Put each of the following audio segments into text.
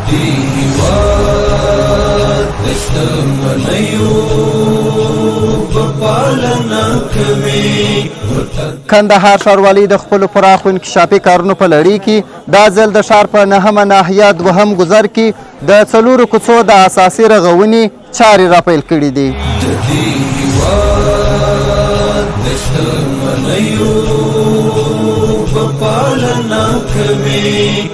دې هیواد د شتمنیو په پالنه کوي. کندهار ښاروالۍ د خپلو پراخو انکشافي کارونو په لړۍ کې دا ځل د ښار په نهمه ناحیه دوهم ګذر کې د څلورو کوڅو د اساسي رغونې چارې راپیل کړې دي. د دې هیواد د شتمنیو په پالنه کوي.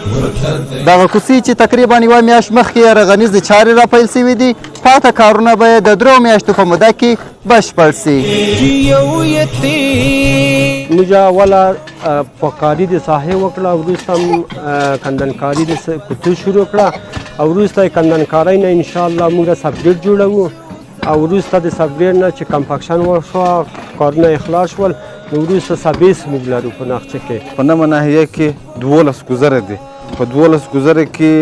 دغه کوڅې چې تقریبا یوه میاشت مخکې یې رغنیزې چارې راپیل شوې دي، پاته کارونه به یې د درو میاشتو په موده کې بشپړ شي. موږ اوله پاکاري د ساحې وکړه، وروسته هم کندنکاري د کوڅې شروع کړه، او وروسته یې کندنکارۍ نه انشاءالله موږ سبګریډ جوړوو، او وروسته د سبګریډ نه چې کمپکشن وشوه، کارونه یې خلاص شول، نو وروسته سبیس موږ لرو په نقشه کې. په نمه ناحیه کې 12 ګذره دي. په 12 ګذره کې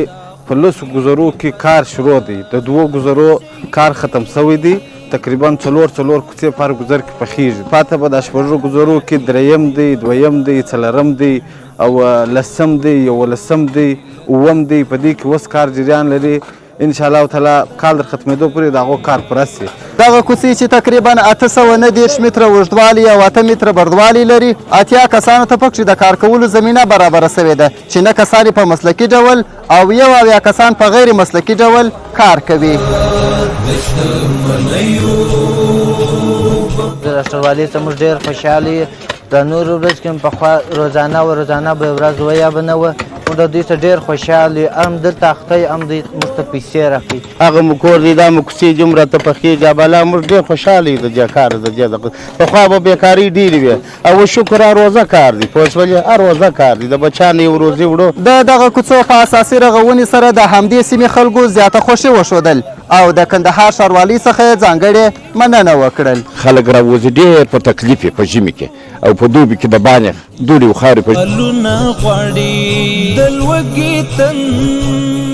په لسو ګذرو کې کار شروع دی، د دوو ګذرو کار ختم شوی دی. تقریبا څلور څلور کوڅې په هر ګذر کې پخېږي. پاته به د شپږو ګذرو کې دریم دی، دویم دی، څلورم دی، او لسم دی، یولسم دی، اووم دی. په دې کې اوس کار جریان لري. ان شاء الله تعالی کال در ختمېدو پورې د هغو کار پوره شي. دغه کوڅې چې تقریبا 839 متره اوږدوالی او 8 متره بردوالی لري، 80 کسانو ته پکښې د کار کولو زمینه برابره شوې ده، چې نه کسان یې په مسلکي ډول او 71 کسان په غیر مسلکي ډول کار کوي. د ډاکټروالۍ څخه موږ ډېر خوشحاله یو. د نورو ورځ کې هم پخوا روزانه و، روزانه به ورځ وه یا به نه وه، موږ د دوی څخه ډېر خوشحاله یو. هم دلته اخته یو، هم دوی موږ ته پیسې راکوي. هغه مو کور دی، دا مو کوڅې دي، هم راته پخېږي. بلا موږ ډېر خوشحاله یو د دې کار، د دې دغه. پخوا به بېکارۍ ډېرې وې، او شکر هر روزه کار دی، پوه شولې؟ هر روزه کار دی، د بچیانو یو روزي وړو. د دغه کوڅو په اساسي رغونې سره د همدې سیمې خلکو زیاته خوښي وښودل او د کندهار ښاروالۍ څخه یې ځانګړې مننه وکړل. خلک راوځي ډېر په تکلیف یې په ژمي کې او په دوبي کې د باندې دوړې او خاورې په غواړي د لوږې تن.